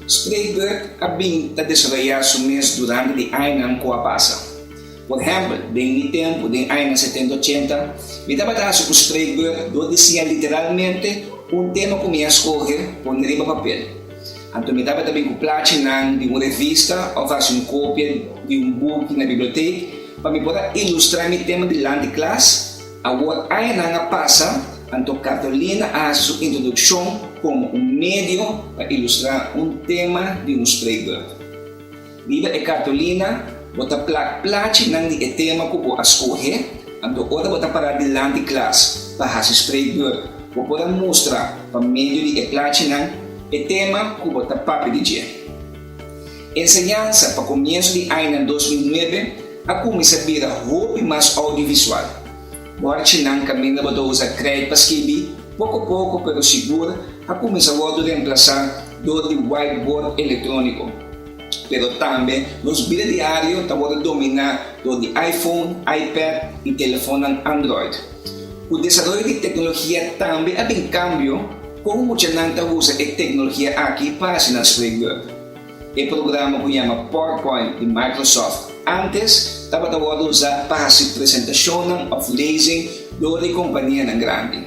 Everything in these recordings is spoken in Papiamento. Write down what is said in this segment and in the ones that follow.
Spreekbeurt a bin ta desaroyá su mes durante di añanan ku a pasa. Por ehèmpel, den mi tempu, den añanan setenta ochenta, mi tabata hasi un spreekbeurt dor di siña literalmente un tema ku mi a skohe pone riba papel. Anto mi tabata bin ku plachinan di un revista òf hasi un kopia di un buki na bibliotek pa mi por a ilustrá mi tema dilanti klas. Awor añanan a pasa, anto Cartolina a hasi su introdukshon komo un medio pa ilustrá un tema di un spreekbeurt. Riba e cartolina bo ta plak plachinan di e tema ku bo a skohe, anto ora bo ta pará dilanti klas pa hasi spreekbeurt bo por a mustra pa medio di e plachinan e tema ku bo ta papia di dje. Enseñansa pa komienso di añanan 2009 a kuminsá bira hopi mas oudiovisual. Bòrchinan kaminda bo ta usa krijt pa skibi, poko poko pero sigur a kuminsá wòrdu remplasá dor di whiteboard elektróniko. Pero tambe nos bida diario ta wòrdu dominá dor di iPhone, iPad i telefonnan Android. Ku desaroyo di teknologia tambe a bin kambio kon muchanan ta usa e teknologia aki pa hasi nan spreekbeurt. E programa ku yama PowerPoint di Microsoft ántes tabata wòrdu usá pa hasi presentashonnan òf lezing dor di kompanianan grandi.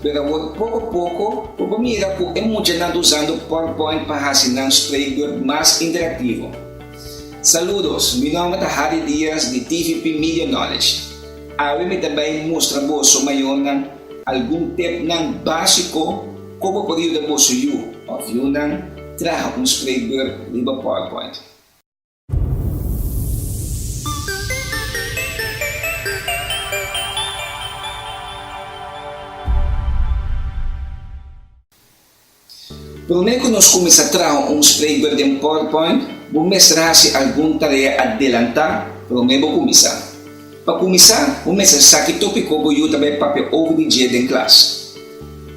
Pero awor poko poko bo por mira ku e muchanan ta usando PowerPoint pa hasi nan spreekbeurt mas interaktivo. Saludos, mi nòmber ta Harry Diaz di TVP Media Knowledge. Awe mi ta bai mustra boso mayornan algun tepnan básiko kon bo por yuda boso yu òf yunan traha un spreekbeurt riba PowerPoint. Promé ku nos kuminsá traha un spreekbeurt den PowerPoint, bo mester hasi algun tarea adelantá promé bo kuminsá. Pa kuminsá, bo mester sa ki tópiko bo yu ta bai papia over di dje den klas.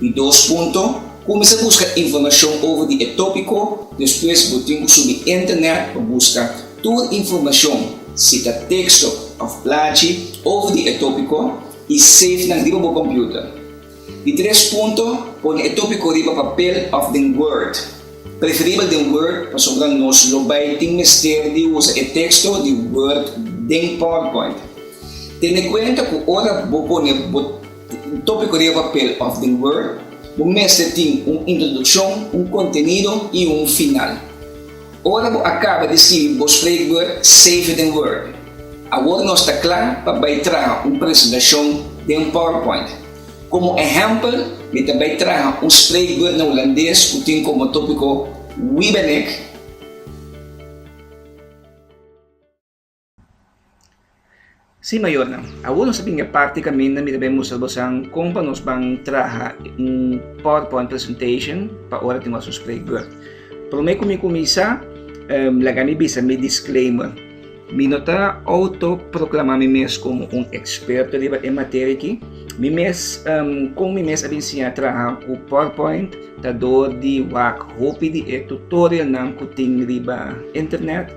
Di dos punto, kuminsá buska informashon over di e tópiko, despues bo tin ku subi internet pa buska tur informashon, si ta teksto òf plachi, over di e tópiko i save nan riba bo kòmpiuter. Di tres punto, pone e tópiko riba papel òf den Word. Preferibel den Word pasobra nos lo bai tin mester di usa e teksto di Word den PowerPoint. Tene kuenta ku ora bo pone bo tópiko riba papel òf den Word, bo mester tin un introdukshon, un kontenido i un final. Ora bo a kaba di skibi bo spreekbeurt, save den Word. Awor nos ta kla pa bai traha un presentashon den PowerPoint. Komo ehèmpel, mi ta bai traha un spreekbeurt na hulandes ku tin komo tópiko Wie ben ik? Sí, mayornan, awor nos a bin e parti kaminda mi ta bai mustra bosan kon pa nos ban traha un PowerPoint presentation pa ora tin nos un spreekbeurt. Promé ku mi kuminsá, laga mi bisa mi disclaimer. Mi no ta autoproclama mi mes komo un eksperto riba e materia aki. Mi mes, kon mi mes a bin siña traha ku PowerPoint ta dor di wak hopi di e tutorialnan ku tin riba internet.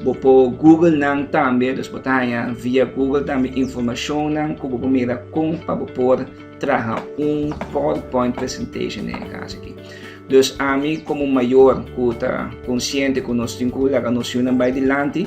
Bo por Google nan tambe, dus bo ta haña via Google tambe informashonnan ku bo por mira kon pa bo por traha un PowerPoint presentation den e kas aki. Dus ami komo mayor ku ta konsiente ku nos tin ku laga nos yunan bai dilanti,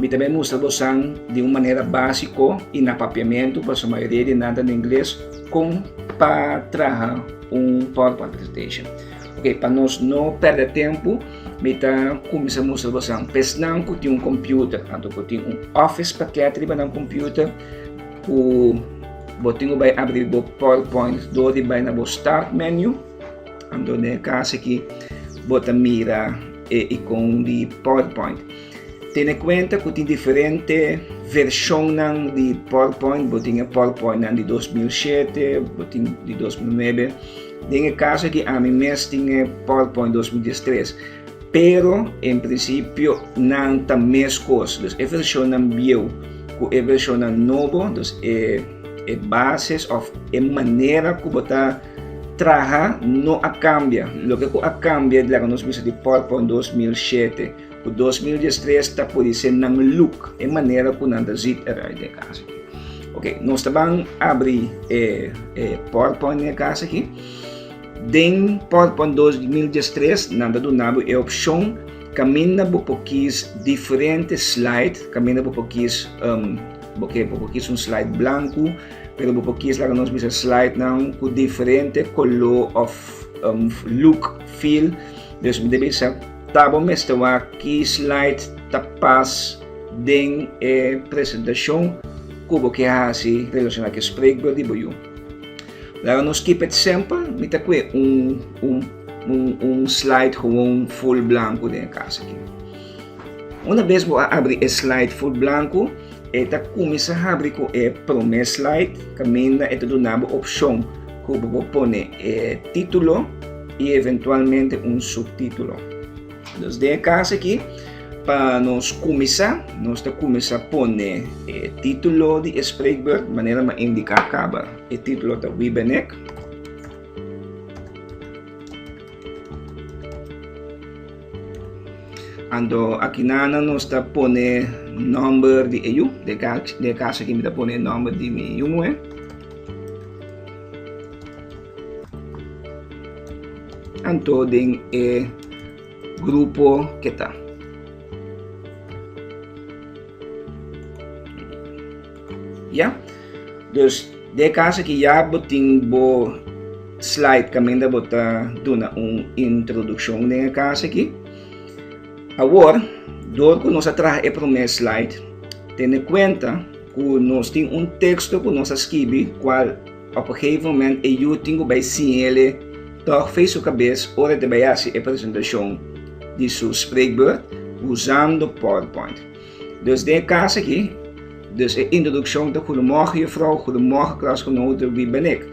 mi ta bai mustra bosan di un manera básiko i na papiamentu, pasobra mayoria di nan ta na ingles, kon pa traha un PowerPoint presentation. Ok, pa nos no pèrdè tempu, Mi ta kuminsá mustra bosan pesnan ku tin un computer, anto ku tin un office pakket riba nan computer ku bo tin ku bai abri bo PowerPoint dor di bai na bo start menu. Anto den e kas aki bo ta mira e ikon di PowerPoint. Tene kuenta ku tin diferente vershonnan di PowerPoint, bo tin e PowerPointnan di 2007, bo tin di 2009. Den e kaso aki ami mes tin e PowerPoint 2013, pero en prinsipio nan ta meskos. Dus e vershonnan bieu ku e vershonnan nobo, dus e e bases òf e manera ku bo ta traha no a kambia. Loke ku a kambia laga nos bisa di PowerPoint 2007 ku 2013 ta pudi ser nan look, e manera ku nan ta zit eruit den e kaso aki. Ok, nos ta ban abri e, e PowerPoint den e kaso aki. Den PowerPoint 2013 nan ta duna bo e opshon kaminda bo por kies diferente slide, kaminda bo por kies um, bo ke bo por kies un slide blanku, pero bo por kies laga nos bisa slide nan ku diferente koló of um, look, feel. Dus mi ta bisa ta bo mester wak ki slide ta pas den e presentashon ku bo ke hasi relashoná ku e spreekbeurt di bo yu. Laga nos keep it simple, mi ta kue un, un, un, un slide gewoon full blanco den e kas aki. Una bes bo a abri e slide full blanco, e ta kuminsá habri ku e promé slide kaminda e ta duna bo opshon ku bo por pone e título i eventualmente un subtítulo. Dus den e kas aki, pa nos kuminsá, nos ta kuminsá pone e título di e spreekbeurt manera mi a indiká kaba. E título ta Wie ben ik? Anto akinana nos ta pone nòmber di e yu. Den e kas aki mi ta pone e nòmber di mi yu muhé. Anto den e grupo ke ta. Ya. Dus den e kaso aki ya bo tin bo slide kaminda bo ta duna un introdukshon den e kaso aki. Awor, dor ku nos a traha e promé slide, tene kuenta ku nos tin un teksto ku nos a skibi kual op een gegeven moment e yu tin ku bai siñ'ele tòg fei su kabes ora e ta bai hasi e presentashon di su spreekbeurt usando PowerPoint. Dus den e kas aki, dus e introdukshon ta Goedemorgen juffrouw, goedemorgen klasgenoten, wie ben ik?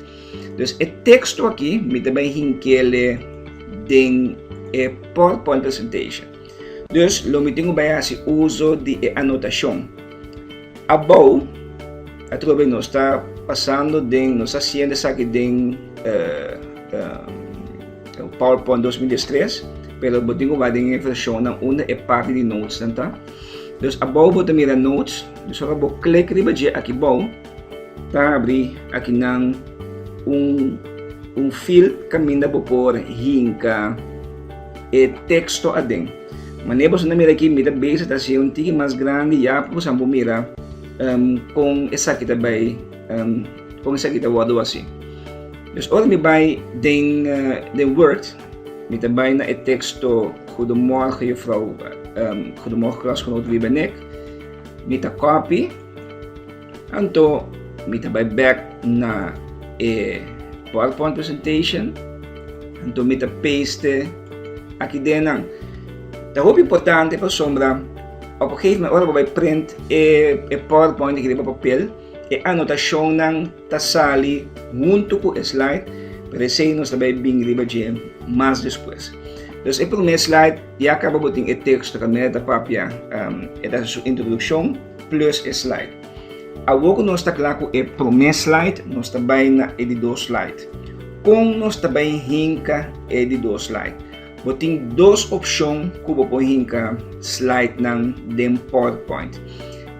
Dus e teksto aki mi ta bai hinkele den e PowerPoint presentation. Dus lo mi tin ku bai hasi uso di e anotashon. Abou, atrobe nos ta pasando den, nos ta hasiendo esaki den uh, uh, PowerPoint 2013, pero bo tin ku bai den e vershonnan unda e parti di notes nan ta. Dus abou bo ta mira notes, dus ora bo klik riba dje aki bou, ta habri akinan un un field kaminda bo por hinka e teksto aden. Manera boso ta mira aki mi ta bezig ta hasi un tiki mas grandi ya pa boso por mira um, kon esaki ta bai um, kon esaki ta wòrdu hasi. Dus ora mi bai den, uh, den Word, mi ta bai na e teksto Goedemorgen juffrouw, um, Goedemorgen klasgenoot, wie ben ik? Mi ta copy Anto mi ta bai bek na e PowerPoint presentation, anto mi ta paste aki den nan. Ta hopi importante pasobra op een gegeven moment ora bo bai print e, e PowerPoint aki riba papel, e anotashonnan ta sali huntu ku e slide, pero esei nos ta bai bin riba dje mas despues. Dus e promé slide ya kaba bo tin e teksto kaminda ta papia, um, e ta su introdukshon. plus e slide. Awor ku nos ta kla ku e promé slide, nos ta bai na e di dos slide. Kon nos ta bai hinka e di dos slide? Bo tin dos opshon ku bo por hinka slidenan den PowerPoint.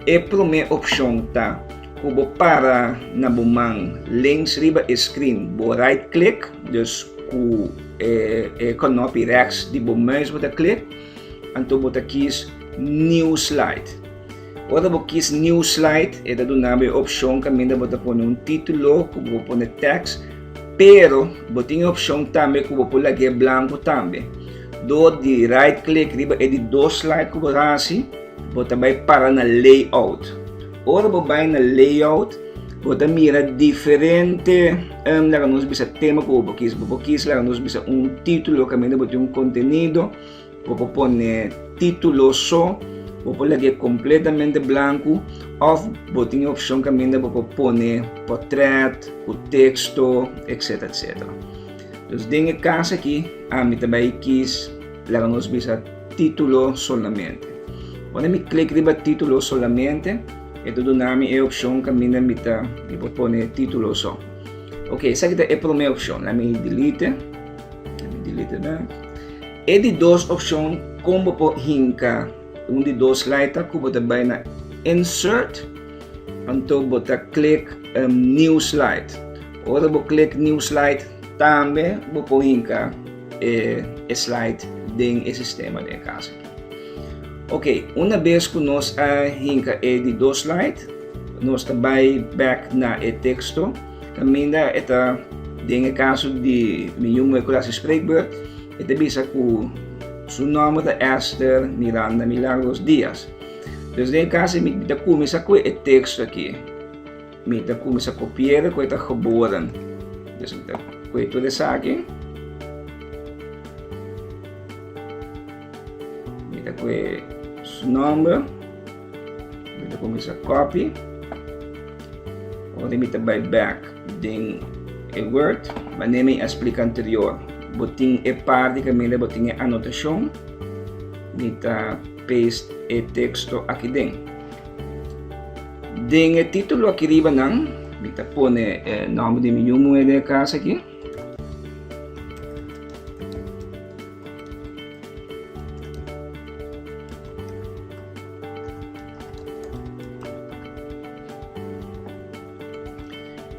E promé opshon ta ku bo para na bo man links riba e screen, bo right click, dus ku e, e knopi rechts di bo muis bo ta click, anto bo ta kies New Slide. Ora bo kies New Slide, e ta duna bo e opshon kaminda bo ta pone un título ku bo por pone tekst, pero bo tin e opshon tambe ku bo por lag'é blanku tambe. Dor di right click riba e di dos slide ku bo hasi, bo ta bai para na Layout. Ora bo bai na Layout, bo ta mira diferente, laga nos bisa tema ku bo por kies. Bo por kies laga nos bisa un título kaminda bo tin un kontenido. Bo por pone título so, bo por lag'é kompletamente blanku òf bo tin e opshon kaminda bo por pone portrèt ku teksto etsetera etsetera. Dus den e kas aki ami ta bai kis laga nos bisa título solamente. Ora mi klik riba título solamente e ta duna mi e opshon kaminda mi ta mi por pone título so. Ok, esaki ta e promé opshon. Laat mi delete. Delete back. E di dos opshon kon bo por hinka un di dos slide ta ku bo ta bai na insert anto bo ta klik um, new slide. Ora bo klik new slide. Tambe bo por hinka e slide den e sistema den e kas aki. Ok, una bes ku nos a hinka e di dos slide, nos ta bai bek na e teksto kaminda e ta den e kaso di mi yu muhé ku ta hasi spreekbeurt, e ta bisa ku su nòmber ta Esther Miranda Milagros Diaz. Dus den e kaso mi ta kuminsá ku e teksto aki. Mi ta kuminsá kopi'é ku e ta geboren. Dus mi ta kohe tur esaki. Mi ta kohe su nòmber. Mi ta kuminsá copy. Ora mi ta bai bèk den e Word, manera mi a splika anterior, bo tin e parti kaminda bo tin e anotashon. Mi ta paste e teksto aki den. Den e título aki riba nan, mi ta pone e nòmber di mi yu muhé den e kas aki.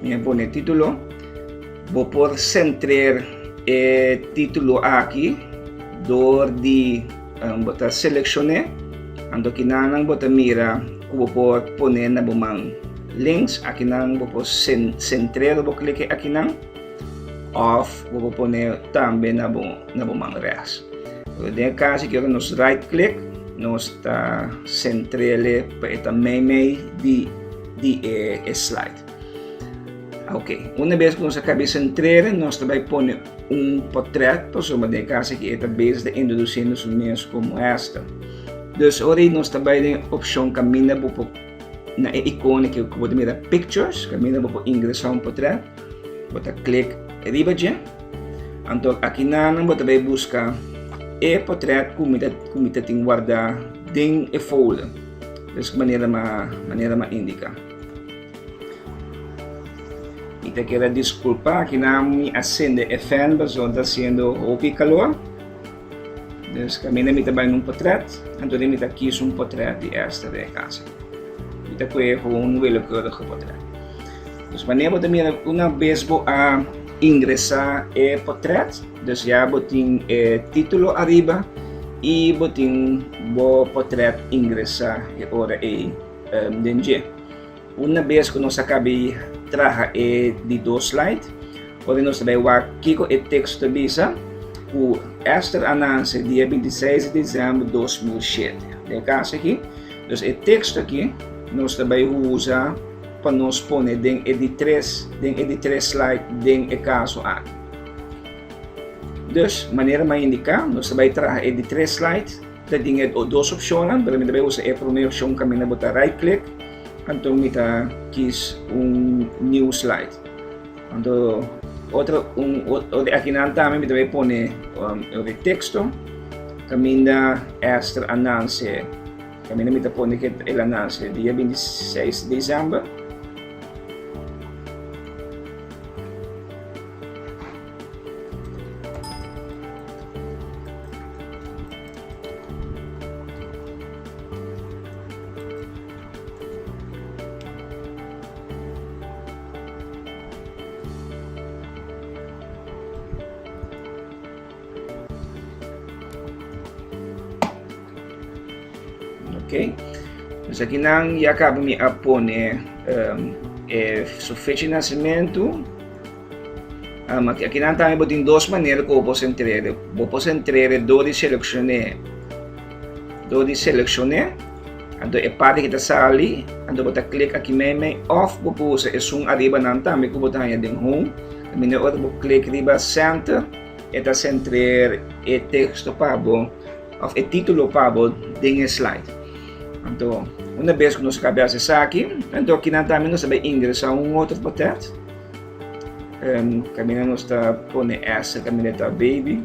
Mi a pone título. Bo por sentrer e título aki door di um, bo ta selekshoné, anto kinanan bo ta mira ku bo por pone na bo man links, akinan bo por sentrer bo klike akinan, òf bo por pone tambe na bo na bo man rechts. Pero den e kaso aki ora nos right click, nos ta sentrele pa e ta meimei di di e e slide. Ok, una bes ku nos a kaba e sentrere, nos ta bai pone un portret, pasobra den e kaso aki e ta bezig ta introdusiendo su mes komo esta. Dus ora ei nos ta bai den opshon kaminda bo por na e ikona ku bo ta mira pictures, kaminda bo por ingresá un portret, bo ta klik riba dje. Anto akinan bo ta bai buska e portret ku mi ta ku mi ta tin wardá den e folder. Dus manera mi manera mi a indiká. Mi ta keda disculpa kinan mi a sende e fan pasobra ta haciendo hopi calor. Dus caminda mi ta bai na un potret, anto mi ta kies un potret di Esther den e casa. Mi ta coge gewoon un willekeurige potret. Dus wanneer bo ta mira una bes bo a ingresa e potret, dus ya bo tin e titulo ariba y bo tin bo potret ingresa e ora ey den dje. Una bes ku nos a kabi traha e di dos slide, ora nos ta bai wak kiko e teksto ta bisa ku Esther a nanse dia 26 di desèmber 2007. Den e kaso aki, dus e teksto aki nos ta bai usa pa nos pone den e di tres, den e di tres slide den e kaso aki. Dus, manera mi a indiká, nos ta bai traha e di tres slide. Ta tin e dos opshonnan, pero mi ta bai usa e promé opshon kaminda bo ta right click, anto mi ta kies un new slide. Anto otro un otro akinan tambe mi ta bai pone e teksto kaminda Esther a nanse, kaminda mi ta pone ke el a nanse dia 26 di desèmber. Ok, dus aki nan ya caba mi a pone um, e su fecha di nacimento. Um, aki, aki nan tambe bo tin dos manera ku bo por sentrere. Bo por sentrere dor di selekshoné, dor di selekshoné, anto e parti ki ta sali, anto bo ta klik aki meimei, òf bo por usa esun ariba nan tambe ku bo ta haña den home. Kaminda ora bo klik riba center, e ta sentrer e teksto pa bo, òf e título pa bo den e slide. Anto, una bes ku nos kaba hasi esaki, anto aki nan tambe nos ta bai ingresá un otro portret. Um, caminda nos ta pone S, caminda ta baby.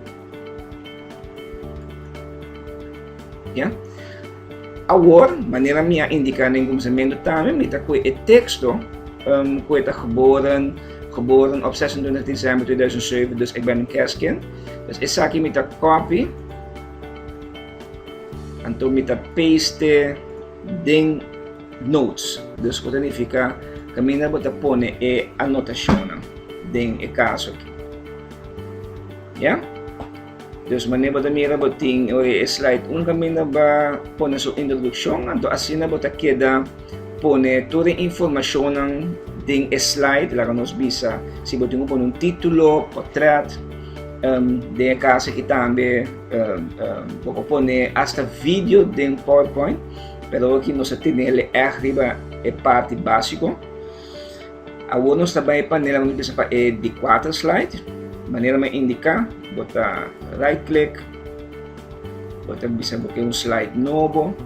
Ja? Awor, manera mi a indica den comensamento tambe, mi ta koe e texto um, koe ta geboren, geboren op 26 december 2007, dus ik ben een kerstkind. Dus esaki mi ta copy, anto mi ta paste den notes. Dus ku ta nifiká kaminda bo ta pone e anotashonnan den e kaso aki. Ya? Dus manera bo ta mira bo tin ora e slide un kaminda ba pone su introdukshon, anto asina bo ta keda pone tur e informashonnan den e slide, laga nos bisa si bo tin ku pone un título, portret, um, den e kaso aki tambe um, um, bo por pone hasta video den PowerPoint, pero aki nos a tene echt riba e parti básiko. Awor nos ta bai pa nela nos bisa pa e di kuater slide. Manera mi a indiká, bo ta right click, bo ta bisa bo ke un slide nobo.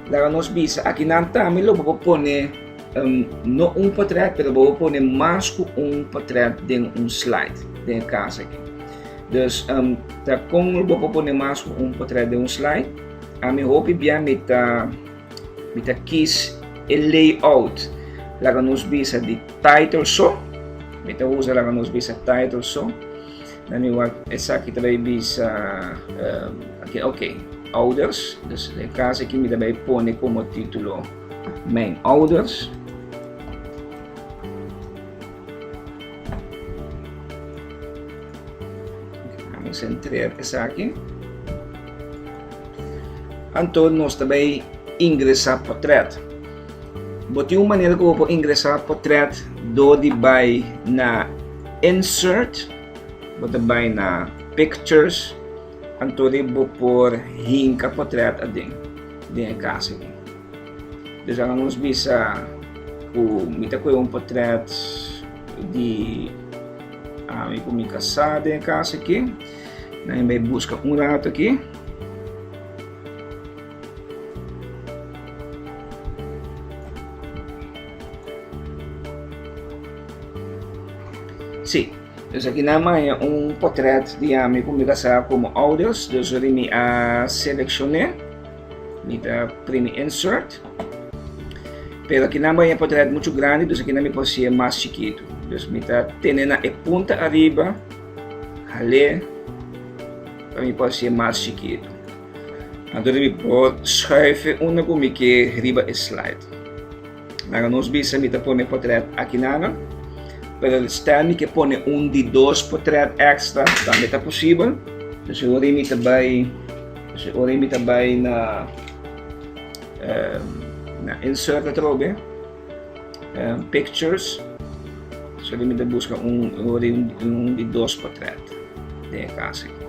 Laga nos bisa aki nan tambe lo bo por pone um, no un portret, pero bo por pone mas ku un portret den un slide, den e kas aki. Dus um, ta kon lo bo por pone mas ku un portret den un slide? Ami hopi bia mi ta Mi ta kies e layout laga nos bisa di title so. Mi ta usa laga nos bisa title so. Dan mi wak esaki ta bay bisa um, aki, ok, ouders. Dus den caso aki mi ta bay pone como título mijn ouders. Mi centreer esaki. Anto nos ta bay ingresa potret. Bo tin un manera ku bo por ingresa potret dor di bay na insert, bo ta bay na pictures, anto di bo por hinka potret aden den e kas aki. Dus laga nos bisa ku mi ta kohe un potret di ami ku mi kasá den e kas aki. Nan bay buska un rato aki. Sí, dus aki nan maya un portret di ami ku mi kasá komo ouders, dus ori mi a selekshoné, mi ta primi insert, pero aki nan maya portret muchu grandi, dus aki nan mi por hasié mas chikitu, dus mi ta tene na e punta ariba. Hal'é pa mi por hasié mas chikitu. Anto mi por schuif e unda ku mi ke riba e slide. Laga nos bisa mi ta pone potret akinana, pero stel mi ke pone un di dos potret extra, tambe ta posibel. Dus e ora mi ta bai, dus e ora mi ta bai na na insert atrobe. Pictures. So mi ta busca un un di dos portret den e cas aki.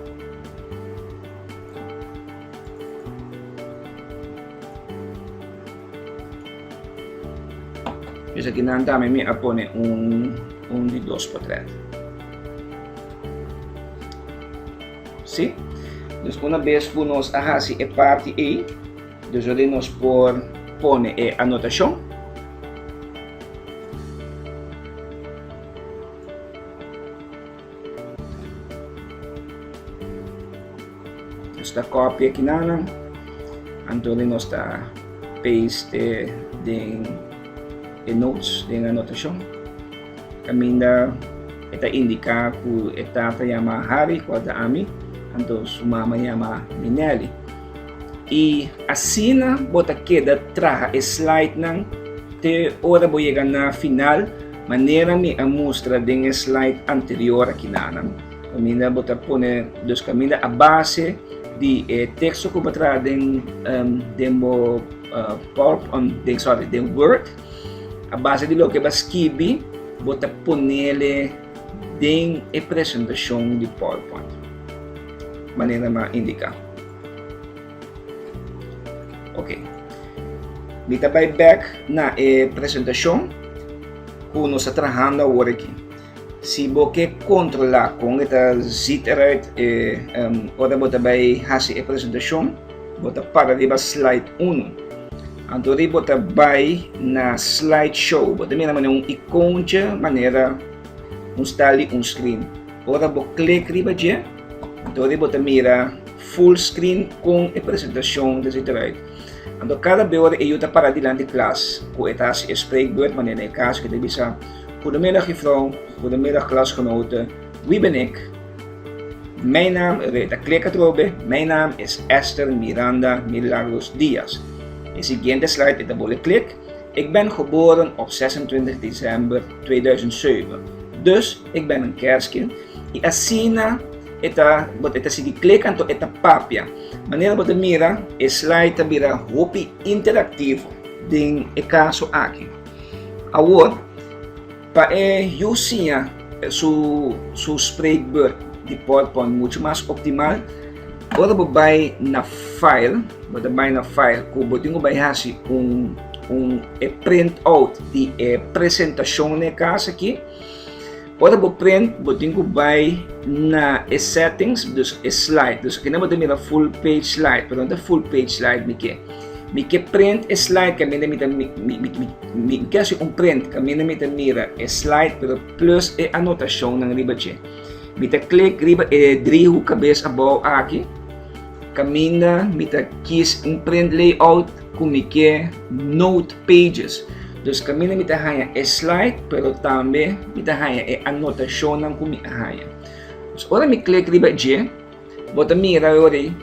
Dus aki nan tambe mi a pone un un di dos portret. Si? Dus una bes ku nos a hasi e parti ei, Dus ora nos por pone e anotashon. Nos ta copia kinanan, anto nos ta paste den e notes, den anotashon. Kaminda e ta indiká ku e tata yama Harry, ku ta ami, anto su mama yama Minelli. I asina bo ta keda traha e slidenan te ora bo yega na final, manera mi a mustra den e slide anterior akinanan. Kaminda bo ta pone, dus kaminda a base di e teksto ku bo traha den den bo PowerPoint, den sorry, den Word, a base di loke bo a skibi bo ta ponele den e presentashon di PowerPoint, manera mi a indiká. Ok. Mi ta bai bek na e presentashon ku nos ta trahando awor aki. Si bo ke kontrolá kon e ta ziet eruit e um, ora bo ta bai hasi e presentashon, bo ta para riba slide 1. Anto ri bo ta bai na slideshow. Bo ta mira manera un icoontje manera un style di un screen. Ora bo klik riba dje, anto ri bo ta mira full screen kon e presentashon ta ziet eruit. Anto kada be ora e yu ta para dilanti klas ku e ta hasi e spreekbeurt, manera na e kaso ku e ta bisa, Goedemiddag juffrouw, goedemiddag klasgenoten, wie ben ik? Mijn naam, e ta klik atrobe, mijn naam is Esther Miranda Milagros Diaz. E siguiente slide e ta bole klik, Ik ben geboren op 26 december 2007, dus ik ben een kerstkind. I asina. e ta bo e ta sigui klik anto e ta papia. Manera bo ta mira e slide ta bira hopi interaktivo den e kaso aki. Awor pa e yu siña su su spreekbeurt di PowerPoint muchu mas optimal, ora bo bai na file, bo ta bai na file ku bo tin ku bai hasi un un e print out di e presentashon na e kas aki. Ora bo print bo tin ku bai na e settings, dus e slide. Dus akinan bo ta mira full page slide, pero no ta full page slide mi ke. Mi ke print e slide kaminda mi ta mi mi mi mi ke hasi un print kaminda mi ta mira e slide pero plus e anotashonnan riba dje. Mi ta klik riba e driehoek kabes abou aki kaminda mi ta kies un print layout ku mi ke note pages. Dus kaminda mi ta haña e slide pero tambe mi ta haña e anotashonnan ku mi a haña. Dus ora mi klik riba dje, bo ta mira yori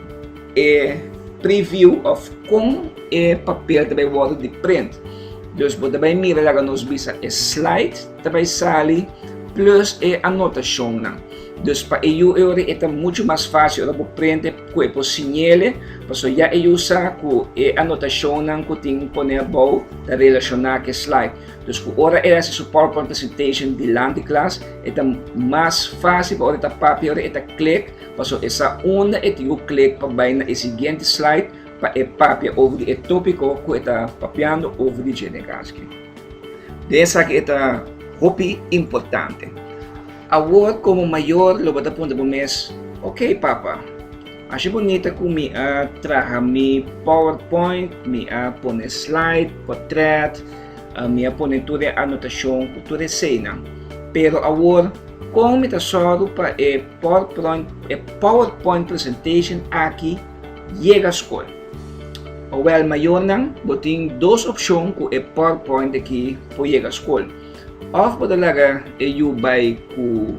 e preview of kon e papel ta bai wòrdu di print. Dus bo ta bai mira laga nos bisa e slide ta bai sali plus e anotashonnan. Dus pa e yu e ora e ta muchu mas fásil ora bo print e ku e por siñ'ele, pasobra ya e yu sa ku e anotashonnan ku tin pone abou ta relashoná ku e slide. Dus ku ora e hasi su PowerPoint presentation dilanti klas, e ta mas fásil pa ora e ta papia, ora e ta klik, pasobra e sa unda e tin ku klik pa bai na e siguiente slide pa e papia over di e tópiko ku e ta papiando over di dje den kas aki. Den esaki e ta hopi importante. Awor komo mayor lo bo ta puntra bo mes, Ok papa, asha bunita ku mi a traha mi powerpoint, mi a pone slide, portret, mi a pone tur e anotashon ku tur eseinan. Pero awor kon mi ta sòru pa e powerpoint e powerpoint presentation aki yega skol? Awèl mayornan, bo tin dos opshon ku e powerpoint aki por yega skol. Òf bo ta laga e yu bai ku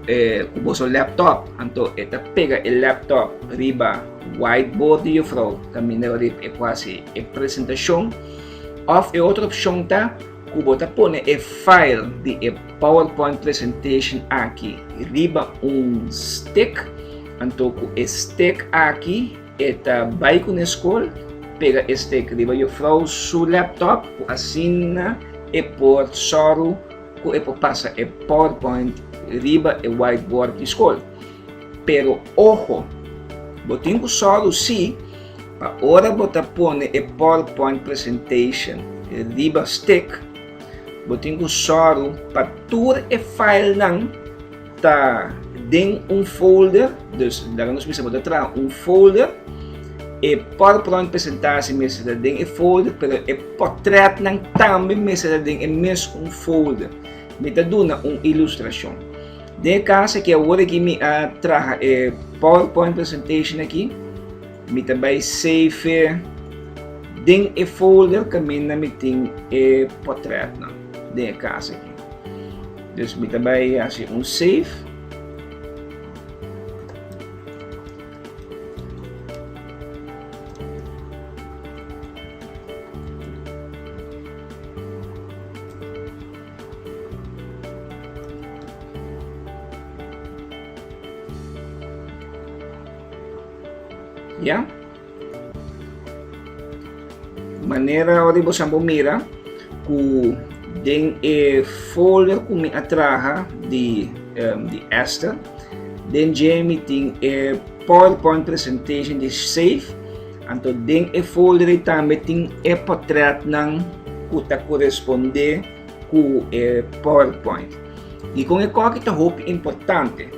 e ku boso laptop, anto e ta pega e laptop riba whiteboard di jufrou kaminda riba e por hasi e presentashon. Òf e otro opshon ta ku bo ta pone e file di e PowerPoint presentation aki riba un stick, anto ku e stick aki E ta bai ku ne skol, pega e stek riba jufrou su laptop ku asina e por sòru ku e por pasa e powerpoint riba e whiteboard di skol. Pero oho, bo tin ku sòru si pa ora bo ta pone e powerpoint presentation riba stek, bo tin ku sòru pa tur e filenan Ta den un folder, dus laga nos bisa bo ta traha un folder, e PowerPoint presentatie mester ta den e folder, pero e portretnan tambe mester ta den e mes un folder. Mi ta duna un ilustrashon. Den e kaso aki awor aki mi a traha e PowerPoint presentation aki, mi ta bai save den e folder kaminda mi tin e portretnan den e kaso aki. Dus mi ta bai hasi un save. Ya. Manera ora boso por mira ku den e folder ku mi a traha di, um, di Esther, den dje mi tin e PowerPoint presentation di Safe, anto den e folder ei tambe tin e portretnan ku ta korespondé ku e PowerPoint. Dikon e koki ta hopi importante?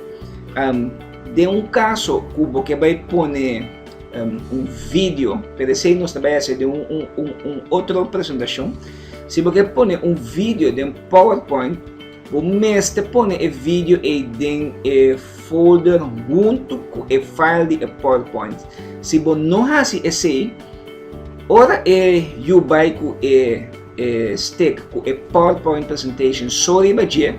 Um, den un kaso ku bo ke bai pone um, un video, pero esei nos ta bai hasi den un, un, un, un otro presentashon. Si bo ke pone un video den PowerPoint, bo mester pone e video ei den e folder huntu ku e file di e PowerPoint. Si bo no hasi esei, ora e yu bai ku e e stick ku e PowerPoint presentation so riba dje,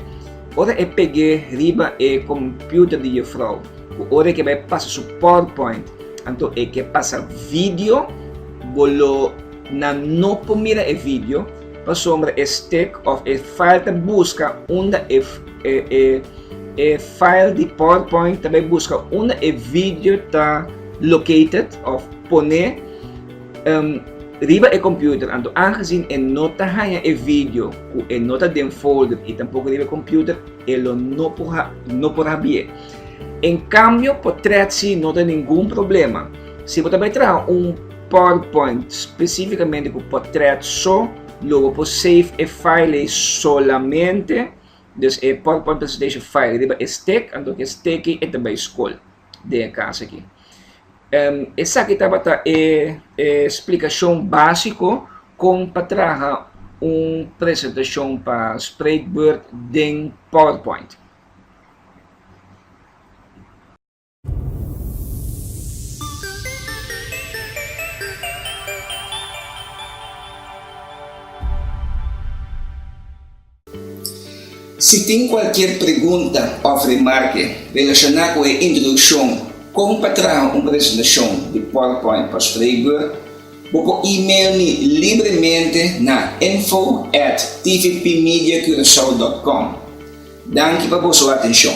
ora e peg'é riba e computer di juffrouw, ku ora e ke bai pasa su PowerPoint, anto e ke pasa video, bo lo nan no por mira e video pasobra e stick of e file ta buska unda e e e. e file di PowerPoint ta bai buska unda e video ta located of pone um, riba e computer. Anto aangezien e no ta haña e video ku e no ta den folder i tampoko riba e computer, e lo no por no por habié. En cambio, portret si no ta ningun problema. Si bo ta bai traha un PowerPoint spesífikamente ku portret so, lo bo por save e file ei solamente, dus e PowerPoint presentation file riba e stick, anto ku e stick ei e ta bai skol den e kas aki. Um, esaki tabata e, e splikashon básiko kon pa traha un presentashon pa spreekbeurt den PowerPoint. Si tin cualkier pregunta of remarke relaciona cu e introduccion Con pa traha un presentacion di PowerPoint pa spreekbeurt, bo por email mi libremente na info at tvpmediacuracao dot com. Danki pa boso atencion.